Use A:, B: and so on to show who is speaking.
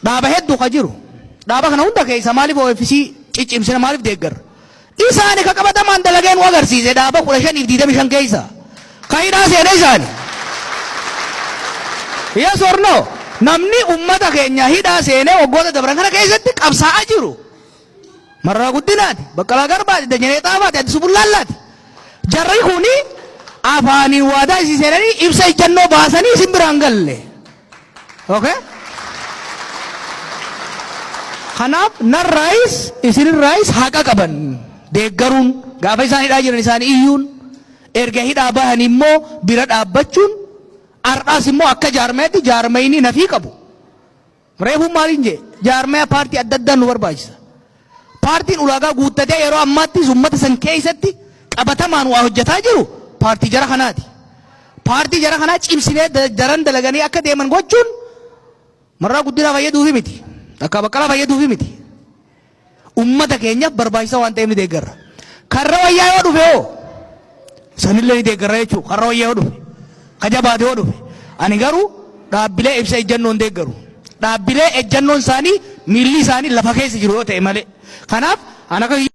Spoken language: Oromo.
A: Dhaaba hedduu ka jiru. Dhaaba kana hunda keessa maaliif OFC ciccimsina, maaliif deeggarra? Isaani ka qabatamaan dalagee nu agarsiise dhaaba 15 fi 25 keessa. Ka hidhaa seene isaani. Yes or no? Namni ummata keenya hidhaa seenee waggoota dabran kana keessatti qabsaa'aa jiru. Marraa Guddinaati, Baqqalaa Garbaati, Dajanee Xaafaati, Addisuu Bullaallaati. Jarri kuni afaaniin waadaa isii seenanii ibsa ejjannoo baasanii isin biraan galle. Okay? Kanaaf narraayis isinirraayis haqa qaban deeggaruun, gaafa isaan hidhaa jiran isaan iyyuun, erga hidhaa bahan immoo bira dhaabbachuun, har'aas immoo akka jaarmayaatti jaarmayni nafii qabu. Reefuun maaliin jee, jaarmaya paartii adda addaan nu barbaachisa. Paartiin ulaagaa guuttatee yeroo ammaattis uummata san keessatti qabatamaan waa hojjetaa jiru paartii jara kanaati. Paartii jara kanaa cimsinee daran dalaganii akka deeman gochuun Marraa Guddinaa fayyaduufi miti. Takkaa Baqqalaa fayyaduufi miti. Uummata keenyaaf barbaachisaa waan ta'eef ni deeggarra. Karra wayyaa yoo dhufe hoo, sanillee ni deeggarra jechuudha. Karra wayyaa yoo dhufe, ka jabaate yoo dhufe. Ani garuu dhaabbilee ibsa ejjannoon deeggaru. Dhaabbilee ejjannoon isaanii miilli isaanii lafa keessa jiru yoo ta'e malee. Kanaaf ani akka